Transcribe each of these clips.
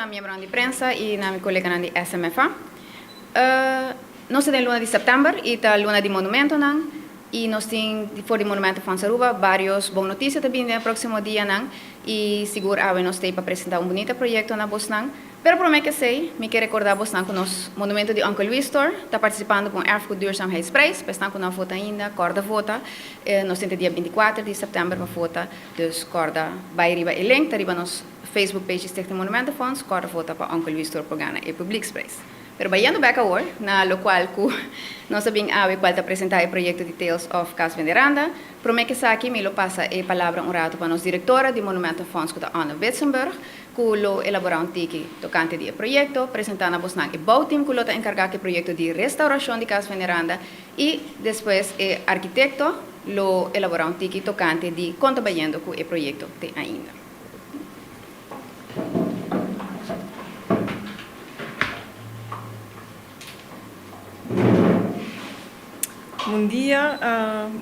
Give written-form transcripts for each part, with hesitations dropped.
na miembronan di prensa y na mi coleganan di SMFA. Nos ta den luna di september y ta luna di monumentonan y nos tin for di Monumentenfonds Aruba varios bon noticia ta bini den e proximo dianan y sigur awe nos ta ey pa presenta un bunita proyecto na bosnan. Pero prome ke esey, mi ke recorda bosnan cu nos Monumento di Uncle Luis Store ta participando cu un Erfgoed Duurzaamheidsprijs. Pa esnan cu no a vota ainda, corda vota. Nos tin te dia 24 di september pa vota, dus corda bay riba e link ta riba nos Facebook page di Stichting Monumentenfonds, corda vota pa Uncle Luis Store por gana e publieksprijs. Pero bayendo bek awor na locual cu nos a bin awe cual ta presenta e proyecto di Tales of Cas Veneranda, prome ke esaki mi lo pasa e palabra un rato pa nos directora di Monumentenfonds cu ta Anne Witsenburg, ku lo elaborá un tiki tokante di e proyekto, presentá na bosnan e bouwteam ku lo ta enkargá ku e proyekto di restaurashon di Kas Veneranda i despues e arkitekto lo elaborá un tiki tokante di kon ta bayendo ku e proyekto te ainda. Bon dia,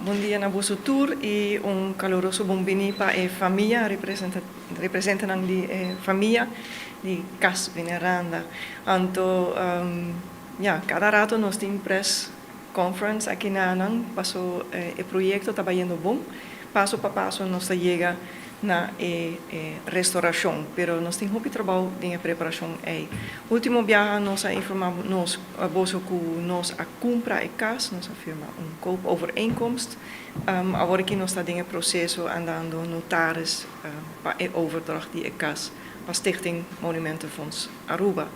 bon dia na boso tur y un caluroso bon bini pa e famia, representantenan di e famia di Cas Veneranda. Anto, ya, cada rato nos tin press conference aki na nan paso e proyecto ta bayendo bon. Paso pa paso nos ta yega na e restauracion, pero nos tin hopi trabou den e preparacion ey. Ultimo biaha nos a informa nos boso cu nos a cumpra e cas, nos a firma un koopovereenkomst. Awor aki nos ta den e proceso andando notaris pa e overdracht di e cas pa Stichting Monumentenfonds Aruba.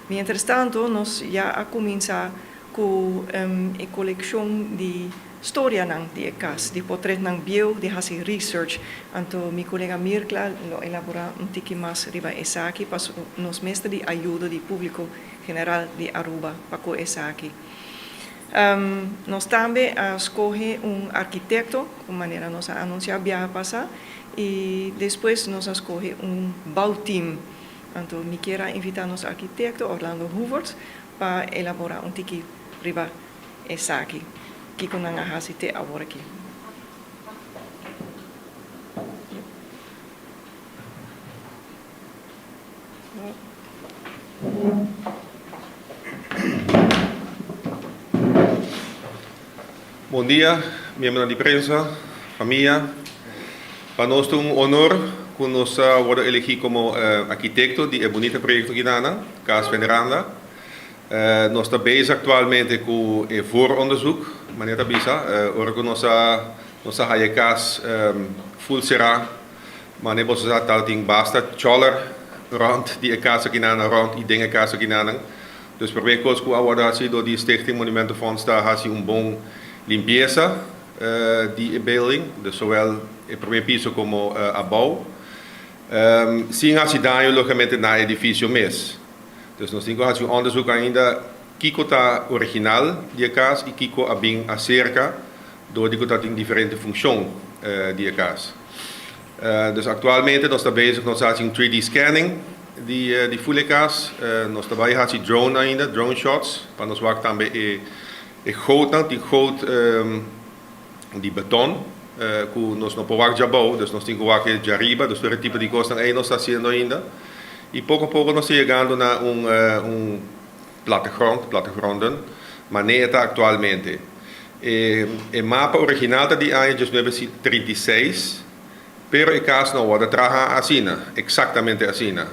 Mientrastanto nos ya a cuminsa cu e coleccion di Storianan di e kas, di potretnan bieu, di hasi research. Anto mi kolega Mirkla lo elaborá un tiki mas riba esaki paso nos mester di ayudo di públiko general di Aruba pa ku esaki. Nos tambe a skohe un arkitekto, ku manera nos a anunsiá biaha pasá, i despues nos a skohe un bouwteam. Anto mi kier a invitá nos arkitekto Orlando Hoevertsz pa elaborá un tiki riba Esaki, kiko nan a hasi te awor aki? Bon dia, miembronan di prensa, famia. Pa nos ta un honor ku nos a wòrdu elegí komo arkitekto di e bunita proyekto aki, Cas Veneranda. Nos ta bezig aktualmente ku e vooronderzoek, manera ta bisa, ora ku nos a nos a haya e kas ful será, manera boso sa tabatin basta chòler rònt di e kas akinanan, rònt i den e kas akinanan. Dus promé kos ku a wòrdu hasi dor di Stichting Monumentenfonds ta hasi un bon limpiesa di e building, dus zowel e promé piso komo abou, sin hasi daño logicamente na e edifisio mes. Dus nos tin ku hasi un onderzoek ainda kiko ta original di e kas i kiko a bin aserka dor di ku ta tin diferente funshon di e kas. Dus aktualmente nos ta bezig, nos a hasi un 3D scanning di di ful e kas. Nos ta bai hasi drone ainda, drone shots, pa nos wak tambe e e gootnan, tin goot di beton ku nos no por wak djabou, dus nos tin ku wak e djariba, dus tur e tipo di kosnan ei nos ta hasiendo ainda. I poko poko nos ta yegando na un un plattegrond, plattegronden, manera e ta aktualmente. E e mapa original ta di aña 1936, pero e kas no a wòrdu traha asina, eksaktamente asina.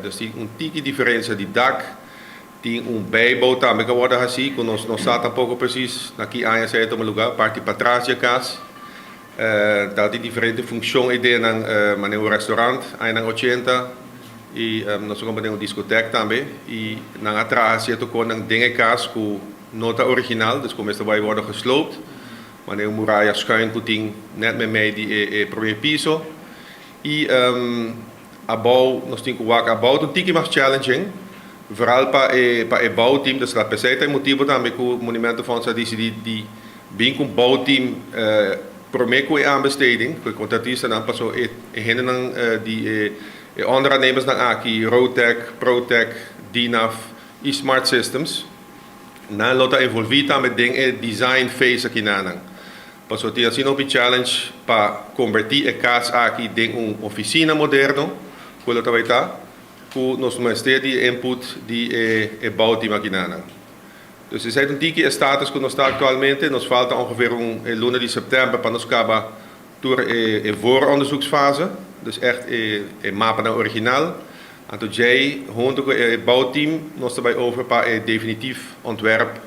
Dus tin un tiki diferensia di dak. Tin un bijbouw tambe ku a wòrdu hasí ku nos no sa tampoko presis na ki aña esei a tuma lugá. Parti patras di e kas ta tin diferente funkshon ei den nan, manera un restaurant añanan ochenta i nos a kompa den un diskotèk tambe i nan a traha sierto kosnan den e kas ku no ta original, dus ku mester bai wòrdu gesloopt, manera un muraya schuin ku tin nèt meimei di e promé piso i Abou, nos tin ku wak abou ta un tiki mas challenging, vooral pa e pa e bouwteam, dus la p'esei ta e motibu tambe ku Monumentenfonds a disidí di bin ku un bouwteam promé ku e aanbesteding, ku e kontratistanan, paso e e hendenan di e e onderaannemersnan aki, Rotec, Protec, Dynaf i Smart Systems, nan lo ta envolví tambe den e design phase akinanan. Pasobra tin asina hopi challenge pa converti e cas aki den un oficina moderno cu lo ta bay ta. ku nos mester di e input di e bouw di makinanan. Dus esei ta un tiki e status ku nos ta aktualmente. Nos falta ongeveer un e luna di sèptèmber pa nos kaba tur e vooronderzoeksfase, dus ègt e mapanan original. Anto djei huntu ku e bouwteam nos ta bai over pa e definitief ontwerp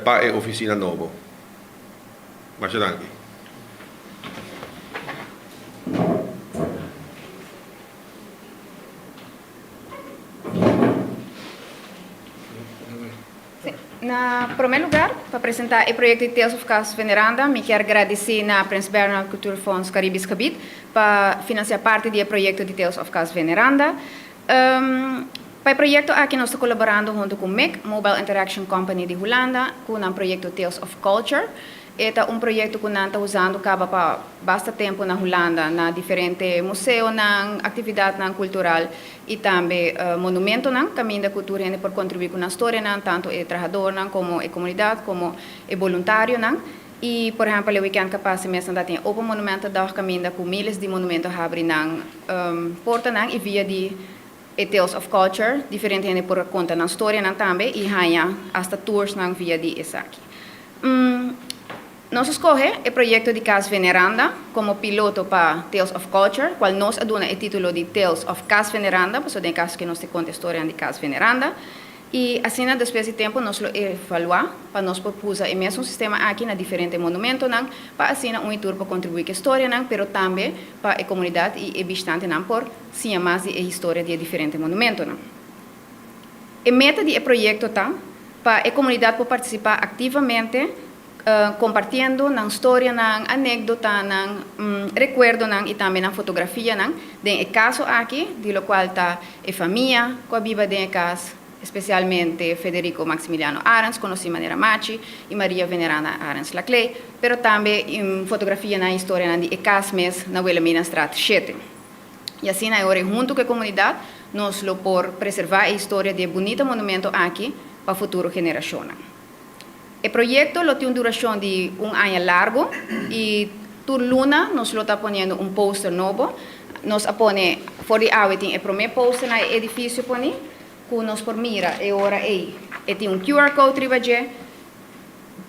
pa e ofisina nobo. Masha danki. Na prome lugar, pa presenta e proyecto di Tales of Cas Veneranda, mi kier gradici na Prins Bernhard Cultuurfonds Caribisch Gebied pa financia parti di e proyecto di Tales of Cas Veneranda. Pa e proyecto aki nos ta colaborando hunto cu mic, Mobile Interaction Company di Hulanda, cu nan proyecto Tales of Culture. E ta un proyecto cu nan ta usando caba pa basta tempo na Hulanda na diferente museonan, actividadnan cultural y tambe monumentonan caminda cu tur hende por contribui cu nan storianan, tanto e trahadornan como e comunidad como e boluntarionan. Y por ehempel e weekend ca pasa mes nan ta tin e Open Monumentendag caminda cu miles di monumento habri nan portanan y via di e Tales of Culture diferente hende por a conta nan storianan tambe y haña hasta toursnan via di esaki. Nos a scoge e proyecto di Cas Veneranda como piloto pa Tales of Culture, cual nos a duna e titulo di Tales of Cas Veneranda, pasobra den e caso aki nos ta conta e storianan di Cas Veneranda. Y asina despues di tempo nos lo evalua pa nos por usa e mesun sistema aki na diferente monumentonan, pa asina un y tur por contribui cu e storianan, pero tambe pa e comunidad y e bishitantenan por siña mas di e historia di e diferente monumentonan. E meta di e proyekto ta pa e komunidat por partisipá aktivamente kompartiendo nan storianan, anekdotanan, rekuerdonan i tambe nan fotografianan den e kaso aki, di lokual ta e famia ku a biba den e kas, espesialmente Federico Maximiliano Arends, konosí manera Machi, i Maria Veneranda Arends Laclay, pero tambe fotografianan i storianan di e kas mes na Wilhelminastraat shete. I asina e ora huntu ku e komunidat nos lo por preservá e historia di e bunita monumento aki pa futuro generashonnan. E proyekto lo tin un durashon di un aña largu i tur luna nos lo ta poniendo un poster nobo. Nos a pone for di awe tin e promé poster na e edifisio poni ku nos por mira e ora ei e tin un QR code riba dje.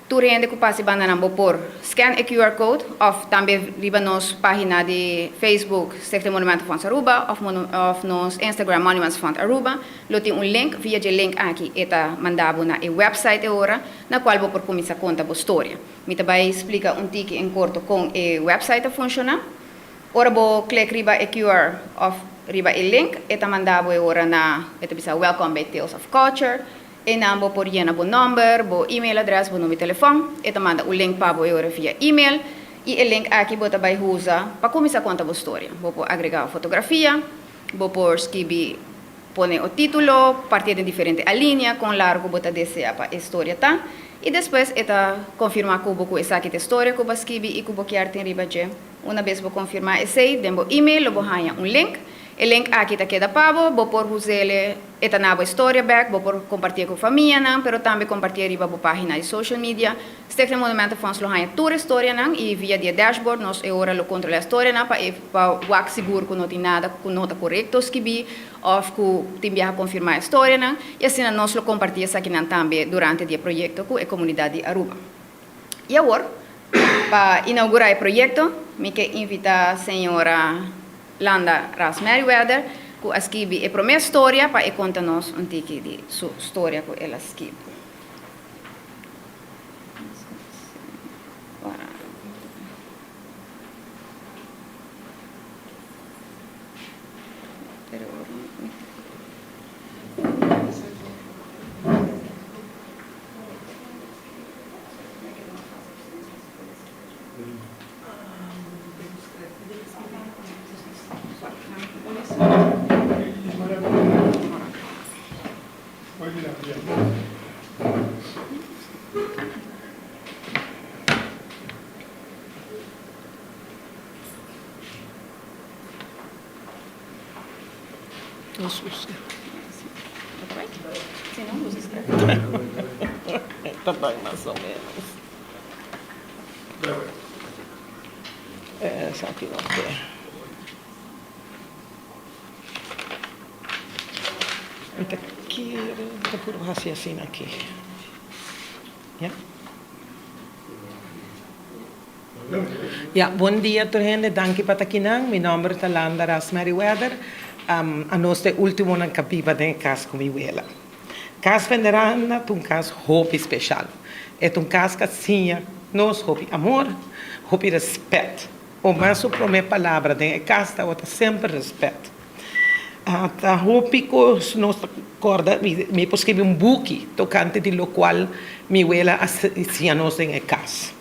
Tur hende ku pasa e bandanan bo por scan e QR code òf tambe riba nos página di Facebook Stichting Monumentenfonds Aruba òf òf nos Instagram Monuments Fund Aruba lo tin un link, via dje link aki e ta manda bo na e website e ora na kual bo por kuminsá konta bo storia. Mi ta bai splika un tiki en korto kon e website ta funshoná. Ora bo klik riba e QR òf riba e link e ta manda bo e ora na e ta bisa Welcome bij Tales of Culture. Einan bo por yena bo nòmber, bo email adrès, bo number di telefòn. E ta manda un link pa bo e ora via email i e link aki bo ta bai usa pa kuminsá konta bo storia. Bo por agregá un fotografia, bo por skibi pone o título, partié den diferente alinea kon largu bo ta deseá pa e storia ta i despues e ta konfirmá ku bo ku esaki ta e storia ku bo a skibi i ku bo kier tin riba dje. Una bes bo konfirmá esei den bo email lo bo haña un link. E link aki ta keda pa bo, bo por us'el e ta na bo historia bek, bo por kompartié ku famianan, pero tambe kompartié riba bo página di social media. Stichting Monumentenfonds lo haña tur e storianan i via di e dashboard nos e ora lo kontrolá e storianan pa e pa wak sigur ku no tin nada ku no ta korekto skibí òf ku tin biaha konfirmá e storianan i asina nos lo kompartí esakinan tambe durante di e proyekto ku e komunidat di Aruba. I awor, pa inaugurá e proyekto, mi ke invitá señora Landa Ras Merryweather ku a skibi e promé storia pa e konta nos un tiki di su storia ku el a skibi. Ta bai mas o menos. Esaki no ke. Mi ta kere, mi ta purba hasi asina aki. Ya. Ya, bon dia tur hende, danki pa ta kinan. Mi nomber ta Landa Ras Merryweather. Anos ta e ultimonan ka biba den e kas ku mi wela. Kas Veneranda ta un kas hopi speshal. E ta un kas ka siña nos hopi amor, hopi respet. Oma su prome palabra den e kas tabata semper respet. Ta hopi kos nos ta kòrda, mi por skirbi un buki tokante di lokual mi wela a siña nos den e kas.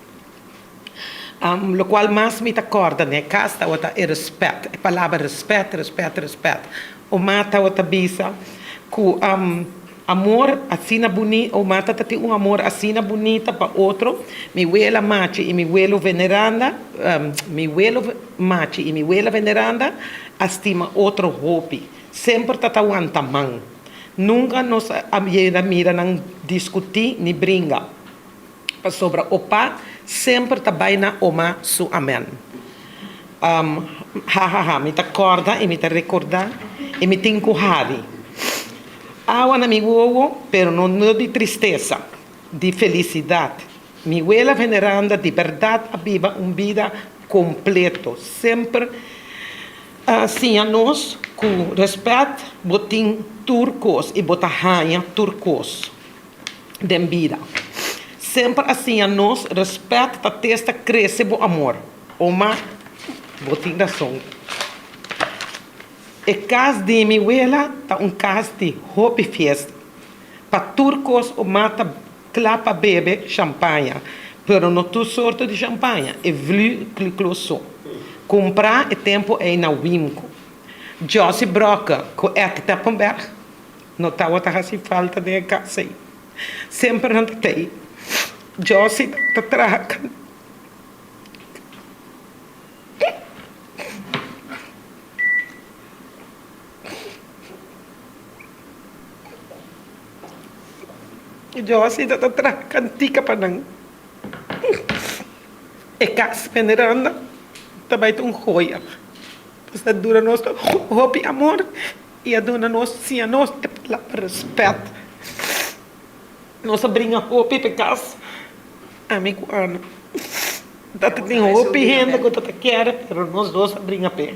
Lokual mas mi ta kòrda den e kas tabata e respèt, e palabra respèt, respèt, respèt. Oma tabata bisa ku amor asina buni, oma ta tin un amor asina bunita pa otro, mi wela machi i mi welo veneranda, mi welo machi i mi wela veneranda a stima otro hopi, semper ta ta wanta man. Nunka nos a yega mira nan diskutí ni bringa. Pasobra opa semper ta bai na oma su amen. Hahaha mi ta corda y mi ta recorda y mi tin cu hari. Awa na mi wowo pero no no di tristesa, di felicidad. Mi wela veneranda di berdad a biba un bida completo. Semper a siña nos cu respet bo tin tur cos y bo ta haña tur cos. den bida. Semper a siña nos respet ta testa crece bo amor. Oma, bo tin rason. E cas di mi wela ta un cas di hopi fiesta. Pa tur cos oma ta cla pa bebe champaña, pero no tur sorto di champaña, e vlu clu so. Cumpra e tempo ey na Wimco. Josie Brokke cu Etty Teppenberg. No tabata hasi falta den e kas ei. Semper nan ta tei. Josie ta traha kan. Josie ta traha kantika pa nan. E kas veneranda ta bai ta un joya. Pasobra dura nos hopi amor. I a duna nos, siña nos e palabra respet. Nos a bringa hopi p'e kas, ami ku Ana. Ta tin hopi hende ku ta ta kere, pero nos dos a bringa p'e.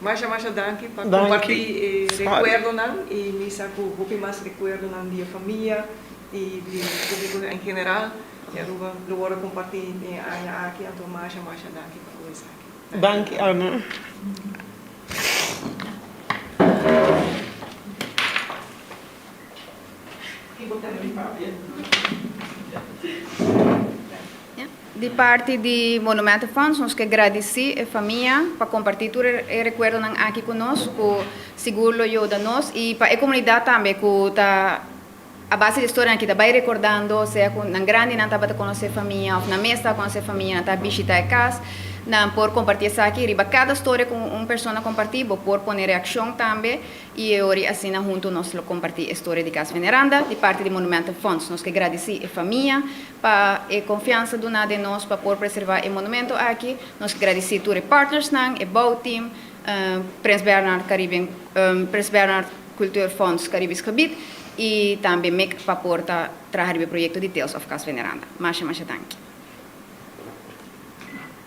Masha masha danki pa kompartí e rekuerdonan i mi sa ku hopi mas rekuerdonan di e famia i di públiko en general di Aruba lo wòrdu kompartí den e aña aki, anto masha masha danki pa ku esaki. Danki Ana. Di parti di Monumentenfonds nos ke gradisí e famia pa kompartí tur e rekuerdonan aki ku nos ku sigur lo yuda nos i pa e komunidat tambe ku ta A base di storianan ki ta bai rekordando, sea ku nan grandinan tabata konosé famia òf nan mes tabata konosé famia, nan ta bishitá e kas, nan por kompartí esaki. Riba kada storia ku un persona kompartí, bo por pone reakshon tambe i e ora asina huntu nos lo kompartí e storia di Kas Veneranda. Di parti di Monumentenfonds nos ke gradisí e famia pa e konfiansa duná den nos pa por preservá e monumento aki. Nos ke gradisí tur e partnersnan, e bouwteam, Prins Bernhard Caribbean, Prins Bernhard Cultuurfonds Caribisch Gebied y tambe Mick pa por ta traha riba e proyecto di Tales of Cas Veneranda. Masha masha danki.